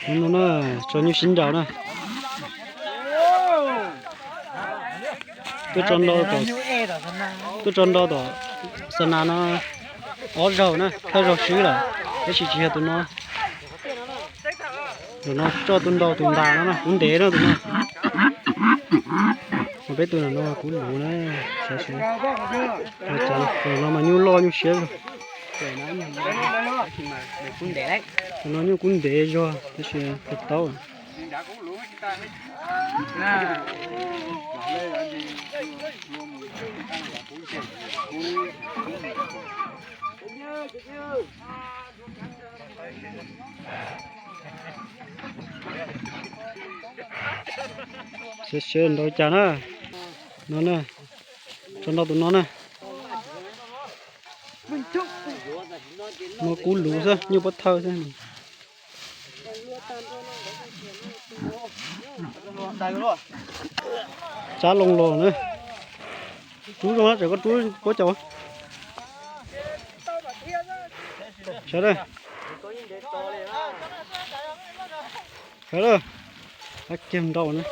No na, tso nyuj sib nraus na. Tuaj tso nrau tom, tuaj tso nrau tom xa nas no ob zaug na, thawj zaug swb lawm, tab sis tsis yog tus no. Tus no tso tus nrau tus ntas no na, kub ntev na tus no. Mas peb tus no kub luv na, saib seb. Tus no mas nyuj loj nyuj siab zog. Tus no nyuj kub ntev zog tab sis pes taub. Seb seb nrau cas na. No na, tso nrau tus no na. No kub luv xwb, nyuj pob thawj xwb. Tsab loo los na. Rub zoo na, tseem koj rub puab caum. Sawv daws. Sawv daws. Ab kiag nrau na.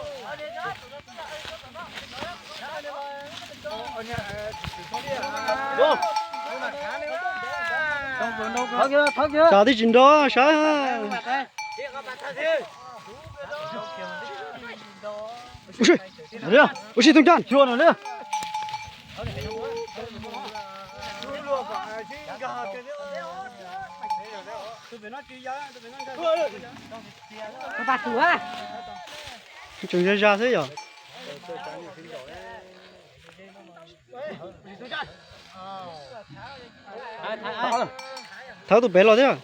Cas twb tsis nrau sab. Ua si, ua si Tooj Cab. Tseem zaj zaj xwb yom. Thawb tus pem los thiab.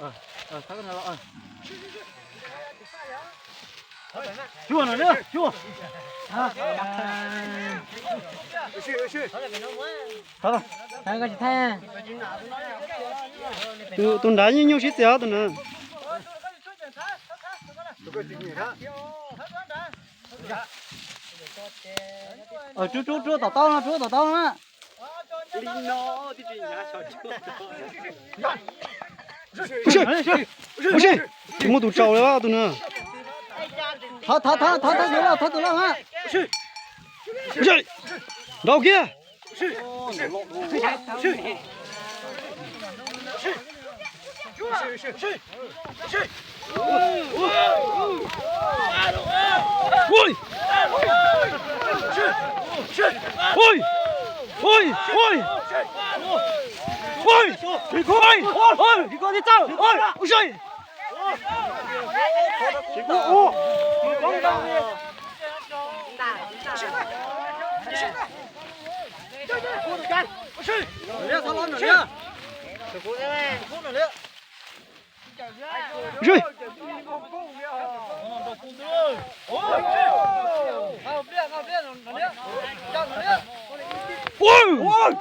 Tus nrad nyuaj nyuaj sib txias tus na. Rub rub rub tom taub no, rub tom taub no. Ua si, tsis muaj tus tsaus li tus na. Thov thov thov thov thov tus loj, thov tus loj na. Nrau kiag.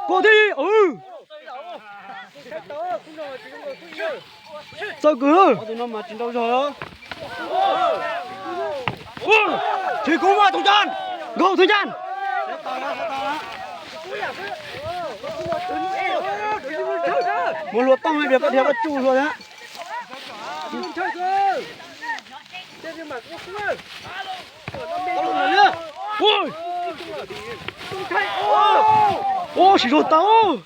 Koj thiab. Txawj kawg. Tus no mas tsis nrau zog. Tsis kub mas Tooj Cab. Nkaug Tooj Cab. Muab hlua tooj dhia, dhia koj tsuj hlua thiab. Ua siv zog tau.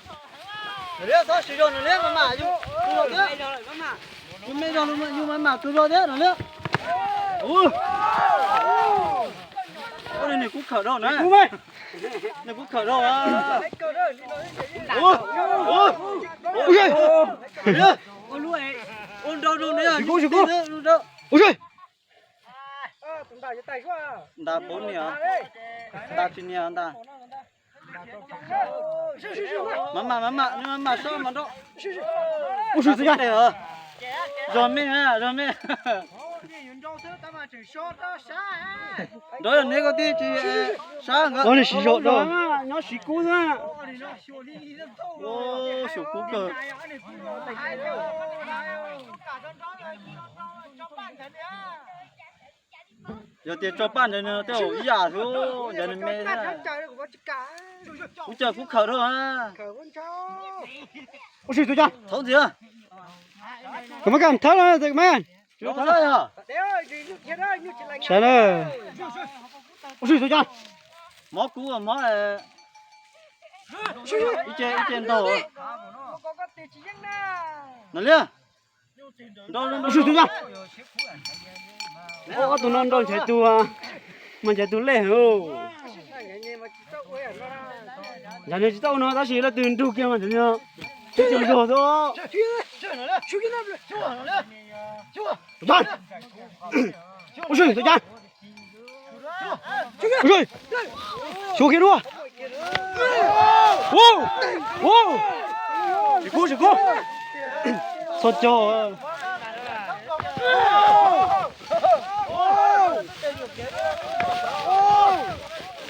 Yus me zog yus mam mam kws zog thiab no li. Ua li nws kuj khawm dhau na. Nws kuj khawm dhau. Ua si. Ntas pab niam, ntas tsis niam ntas. Maj mam, maj mam, maj mam sob mas nrau. Ua si txiv yas. Zog me, zog me. Nrau yog neb koj tij tsis sab nkawd. Nyob siv zog, nyob siv kub xwb. Xyum kub kawg. Yog tias tso paj ntawd nws tej zaum ib yam xwb, ntawd nws me thiab. Kuv caw kuv khawm dhau. Ua si tus cas. Thauv ntxiv. Kuv muab kaj thawb los, kuv muab. Twb tau lawm. Sawv daws. Ua si tus cas. Mob kub mob ib ce ib ce ntaug. Nov liab. Ua si tus cas. Ob tug no nrau nchaiv tus, mas nchaiv tus lej heev. Nchaiv nws tsis tau ua no tab sis leej twg nrug kiag mas nchaiv nws tib co zog xwb. Ua si tus cas. Xyuas kiag dua. Tsis kub tsis kub. Txhob cog.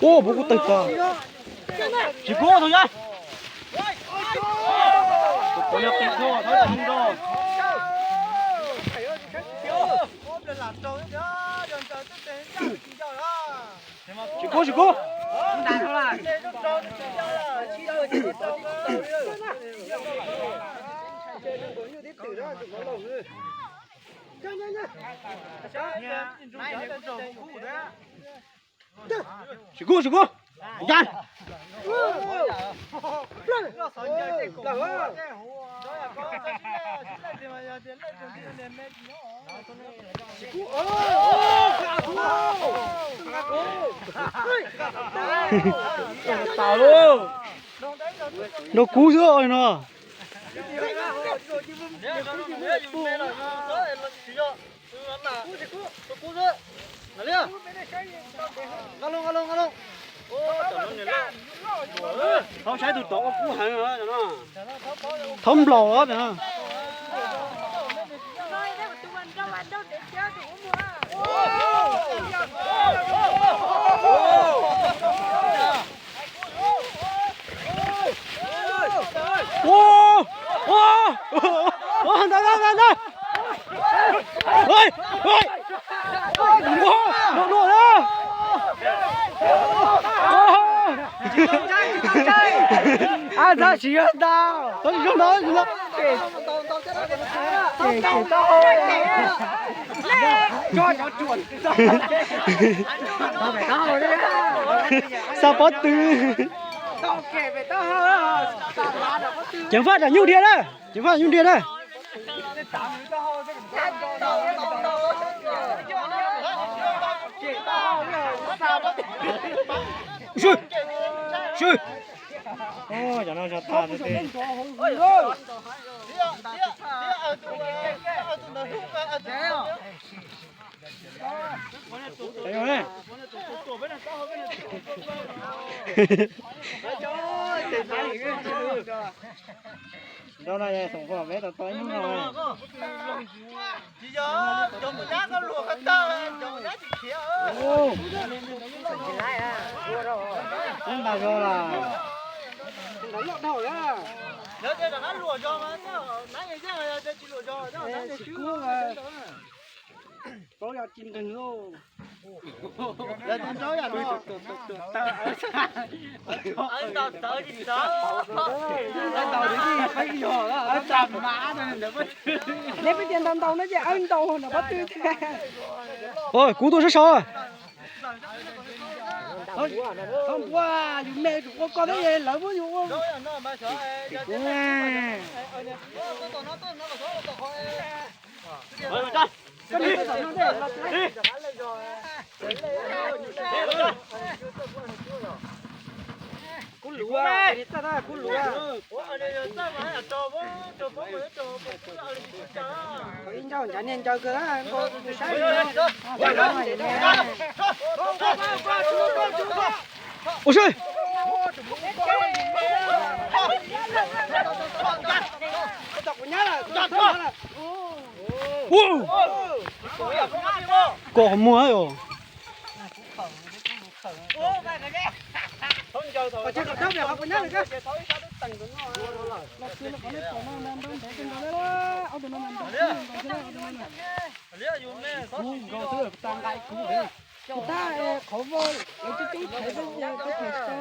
Ua puas kub tawg tag. Tsis kub tus yas. Tsis kub tsis kub. Tsis kub tsis kub. Cas. Tau lauj. Nrau kub xwb no. Thaub saib tus tod ua kub heev no. Thaub nplaum os. Ua, ua, ua, ntawd, ntawd, ntawd, ntawd. Ua, ua, ua, ua, ua. Ab, tab sis yog ntau. Tab sis yog ntau, tab sis ntau. Ces, ces tau. Xa pob tw. Ceev faj tsam nyuj dhia na, ceev faj nyuj dhia na. Sw, sw. Tsis yog, cov mus nyab koj luag ko taw, cov mus nyab tsis khiav. Ib ntas zog las. Lawv tias rov qab luag zog mas, nab yeej yeej, yog tias tsis luag zog, paub yog tsis nqeeg lauj. Lawv tus nraug yam no. Tawv tsis tawv. Neb peb tias ntau ntau no ces awb ntau nram pob tw. Oj, kuv tuaj sab sau. Txhob npua, yus me tsum ua koj thiab lawv muab yus ua. Kuv luv, kuv luv. Ib ncauj ncav niag ncaws kawg, nkaus tus saib. Ua si. Koj qhov muag os. Kuv nkaus xwb, kuv tag nqaim kuv. Kuv tab qhov vau, lawv coob coob thaiv xwb, kuv tham tau.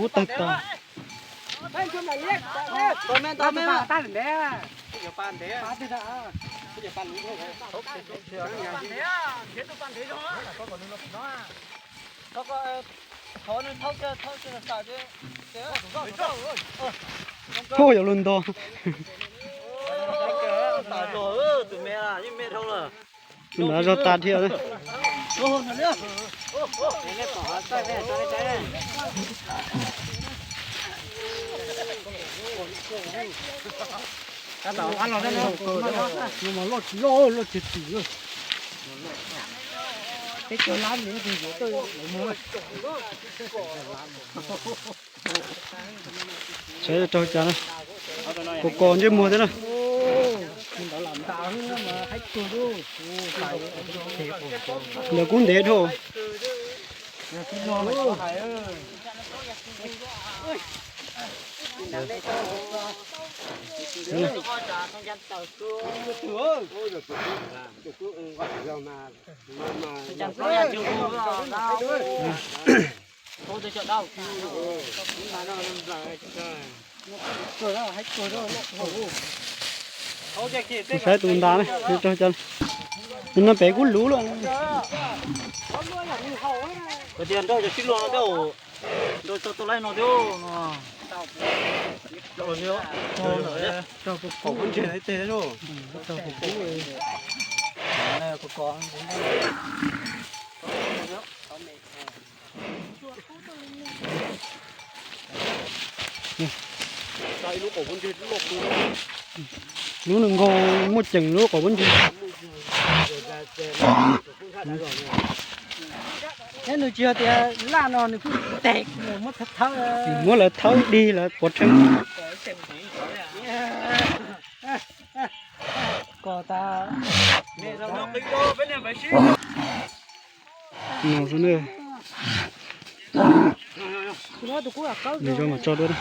Ub tag tag. Thauj yuav luag ntog. Tus ntawd zog tas dhia na. Saib raug cas na. Kos kos ntsej muag thiab na. Ntawd kuj ntev dhau. Kuv saib tus ntas na, no pem kuj luv lawm. Tias nrog cov sib luag no thiab, nrog tau tau laib no thiab no. Raug pom kub ntseg ib teg thiab. Lub nws nkaug muaj ceem lub qos pob ntseg. Nws tsis yog tias laj no nws kuj teg, muab thawb, muab lawv thawb dig lawv puas rheej. No xwb ne. Nws zoo mas tso dua na.